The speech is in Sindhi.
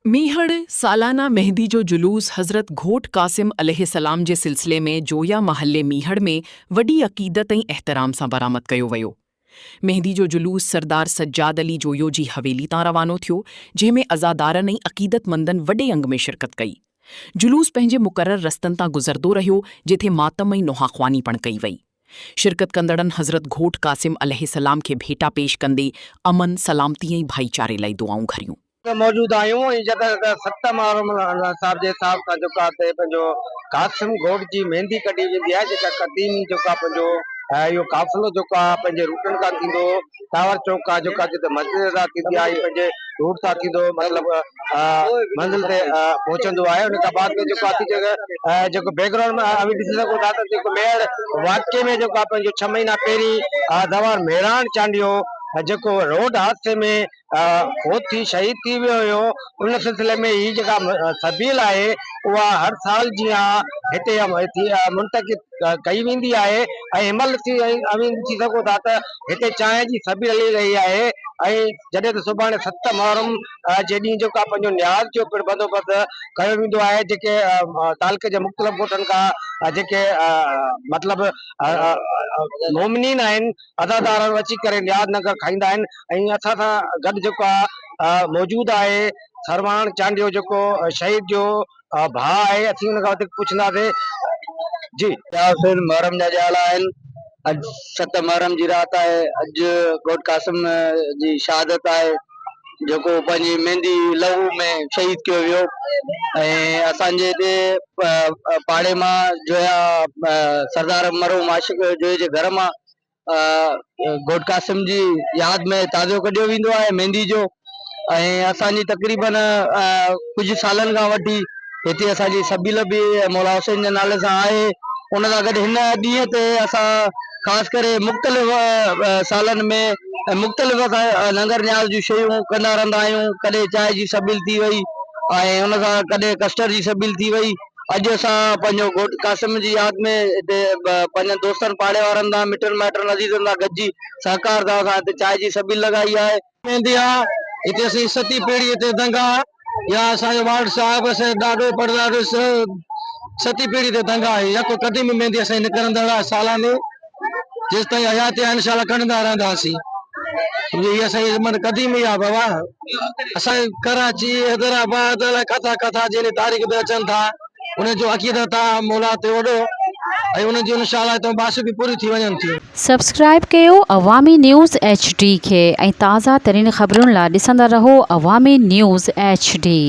ميهڙ، سالانه مهندي جو جلوس حضرت گهوٽ قاسم عليه السلام جي سلسلي ۾ جويا محلي ميهڙ ۾ وڏي عقيدت ۽ احترام سان برآمد ڪيو ويو. مهندي جو جلوس سردار سجاد علي جويو جي حويلي تان روانو ٿيو، جنهن ۾ عزادارن ۽ عقيدتمندن وڏي انگ ۾ شرڪت ڪئي. جلوس پنهنجي مقرر رستن تان گذرندو رهيو، جتي ماتم ۽ نوحه خواني پڻ ڪئي وئي. شرڪت ڪندڙن حضرت گهوٽ قاسم عليه السلام کي ڀيٽا پيش ڪندي امن، سلامتي ۽ ڀائيچاري لاء دعائون گهريون. ۾ موجود آهيون ۽ جڏهن ته ست محرم صاحب جي حساب سان جيڪا هتي پنهنجو قاسم گهوٽ جي ميندي ڪڍي ويندي آهي جيڪا قديمي جيڪا پنهنجو اهو قافلو جيڪو آهي پنهنجي روٽن کان ٿيندو ٽاور چوڪ کان جيڪا جتي مسجد ادا ٿيندي آهي پنهنجي روٽ تان ٿيندو مطلب منزل تي پهچندو آهي ان کان بعد ۾ جيڪو آهي جيڪو بيڪ گرائونڊ ۾ اوهين ڏسي سگهو ٿا ته جيڪو ميهڙ واقعي ۾ جيڪو آهي پنهنجو ڇهه مهينا پهرين زوار مهراڻ چانڊيو جيڪو روڊ حادثي ۾ فوت ٿي شهيد ٿي ويو هيو ان سلسلي ۾ هي جيڪا سبيل آهي اها هر سال جيان هتي منتقد ڪئي ويندي آهي ۽ هن مهل اوهين ڏسي سگهو ٿا ته هتي چانهه جي سبيل هلي رهي آهي ۽ جڏهن ته سڀاڻي ست محرم جي ڏينهن جيڪو آهي پنهنجو نياز جو پڻ بندوبست ڪيو ويندو آهي جيڪي تعلقي جي مختلف ڳوٺن کان جيڪي مطلب مومنين آهن عزادار اچي ڪري نياز ننگر کائيندا آهن ۽ اسان سان گڏ جيڪو آهي موجود آهي سرواڻ چانڊيو جيڪو شهيد جو ڀاء آهي اسين ان کان وڌيڪ پڇنداسين جي. يا حسين محرم جا ڄاڙا آهن اڄ ست محرم جي رات آهي اڄ ڳوٺ قاسم جي شهادت آهي جيڪو پنهنجي ميندي لهو ۾ شهيد ڪيو ويو ۽ اسان جي هتي پاڙي مان جويا سردار مرحوم عاشق جويي جي گهر مان گهوٽ قاسم جي ياد ۾ تعزيو ڪڍيو ويندو آهي ميندي جو ۽ اسان جي تقريبن ڪجهه سالن کان وٺي هتي اسان جي سبيل به مولا حسين جي نالي سان آهي ان سان گڏ هن ڏينهن تي اسان خاص ڪري مختلف سالن ۾ مختلف اسان ننگر نياز جون شيون ڪندا رهندا آهيون ڪڏهن چانهه جي سبيل ٿي وئي ۽ ان سان ڪڏهن ڪسٽر جي سبيل ٿي وئي اڄ اسان پنهنجو گهوٽ قاسم جي ياد ۾ هتي پنهنجن دوستن پاڙي وارن سان مٽن مائٽن عزيزن سان گڏجي سهڪار سان اسان هتي چانهه جي سبيل لڳائي آهي. ويندي آ هتي اسين ستين پيڙهي هتي دنگ آ يا اسان جو والد صاحب اسان جو ڏاڏو پڙڏاڏو ستين پيڙهي تي دنگ آهي يڪو قديمي ميندي اسان جي نڪرندڙ آ سالاني جيستائين حياتي آ انشاء الله ڪڍندا رهنداسين هي اسان جي معنيٰ قديمي آ بابا اسان ڪراچي حيدرآباد الائي ڪٿان ڪٿان جي ان تاريخ تي اچن ٿا انهن جو عقيدت آ مولا تي وڏو ۽ انهن جون انشاء الله هتان باسون به پوريون ٿي وڃن ٿيون. سبسڪرائيب ڪيو عوامي نيوز ايڇ ڊي کي ۽ تازه ترين خبرن لا ڏسندا رهو عوامي نيوز ايڇ ڊي.